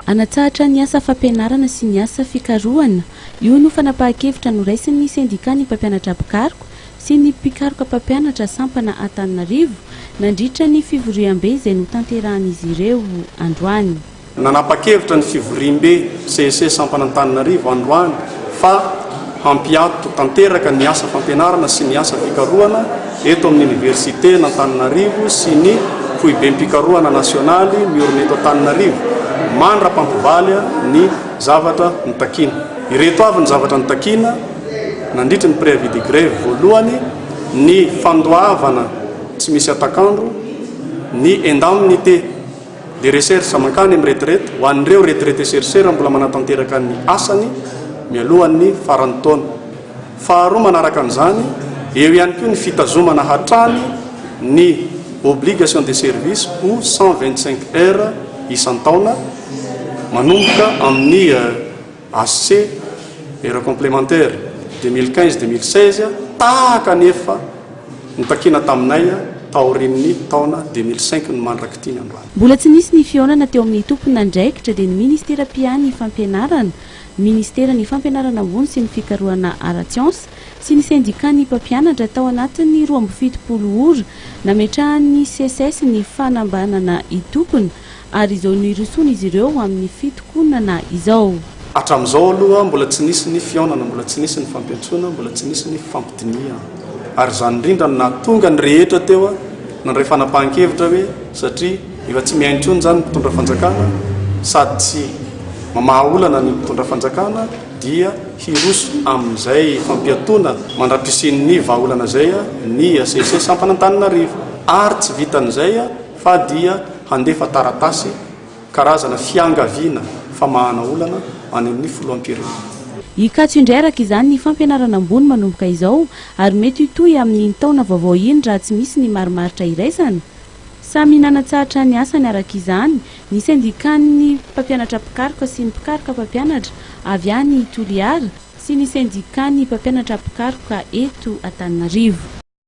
Hanatsahatra ny asa fampianarana sy ny asa fikarohana. Io no fanapahan-kevitra noraisin'ny sendikan'ny mpampianatra mpikaroka sy ny mpikaroka mpampianatra sampana Antananarivo nandritra ny fivoriambe izay notanterahan'izy ireo androany. Nanapa-kevitra ny fivoriambe CSC sampana Antananarivo androany fa hampiato tanteraka ny asa fampianarana sy ny asa fikarohana eto amin'ny Oniversiten'Antananarivo sy ny Foibem-pikarohana nasionaly miorina eto Antananarivo mandra-pampivaly ny zavatra notakiana. Ireto avy ny zavatra notakiana nandritry ny préavis de grève voalohany, ny fandoavana tsy misy hatak'andro, ny indemnité de recherche mankany amin'ny retraite ho an'ireo retraité chercheur mbola manatanteraka ny asany mialohan'ny faran'ny taona. Faharoa manaraka an'izany, eo ihany koa ny fitazomana hatrany ny obligation de service ho 125 heures isan-taona manomboka amin'ny HC, heure complémentaire, 2015, 2016, tahaka ny efa notakiana taminay taorian'ny taona 2005 no mandrak'ity ny androany. Mbola tsy nisy ny fihaonana teo amin'ny tompon'andraikitra dia ny Ministera mpiahy ny fampianarana, Ministeran'ny fampianarana ambony sy ny fikarohana ara-tsiansa sy ny sendikan'ny mpampianatra tao anatin'ny 72 ora nametrahan'ny Seces ny fanambanana hitokona ary izao nirosoan'izy ireo amin'ny fitokonana izao. Hatramin'izao aloha mbola tsy nisy ny fihaonana, mbola tsy nisy ny fampiantsoana, mbola tsy nisy ny fifampidinihana. Ary izany indrindra no nahatonga ny rehetra teo nandray fanapahan-kevitra hoe satria efa tsy mihaino intsony izany ny mpitondra fanjakana sady tsy mamaha olana ny mpitondra fanjakana dia hiroso amin'izay fampiatoana mandra-pisian'ny vahaolana izay ny HCC sampana Antananarivo. Ary tsy vitan'izay fa dia handefa taratasy karazana fiangaviana famahana olana any amin'ny filoham-pirenena. Hikatso indray araka izany ny fampianarana ambony manomboka izao ary mety hitohy amin'iny taona vaovao iny raha tsy misy ny marimaritra iraisana. Samy nanatsahatra ny asany araka izany ny sendikan'ny mpampianatra mpikaroka sy ny mpikaroka mpampianatra avy any Toliara sy ny sendikan'ny mpampianatra mpikaroka eto Antananarivo.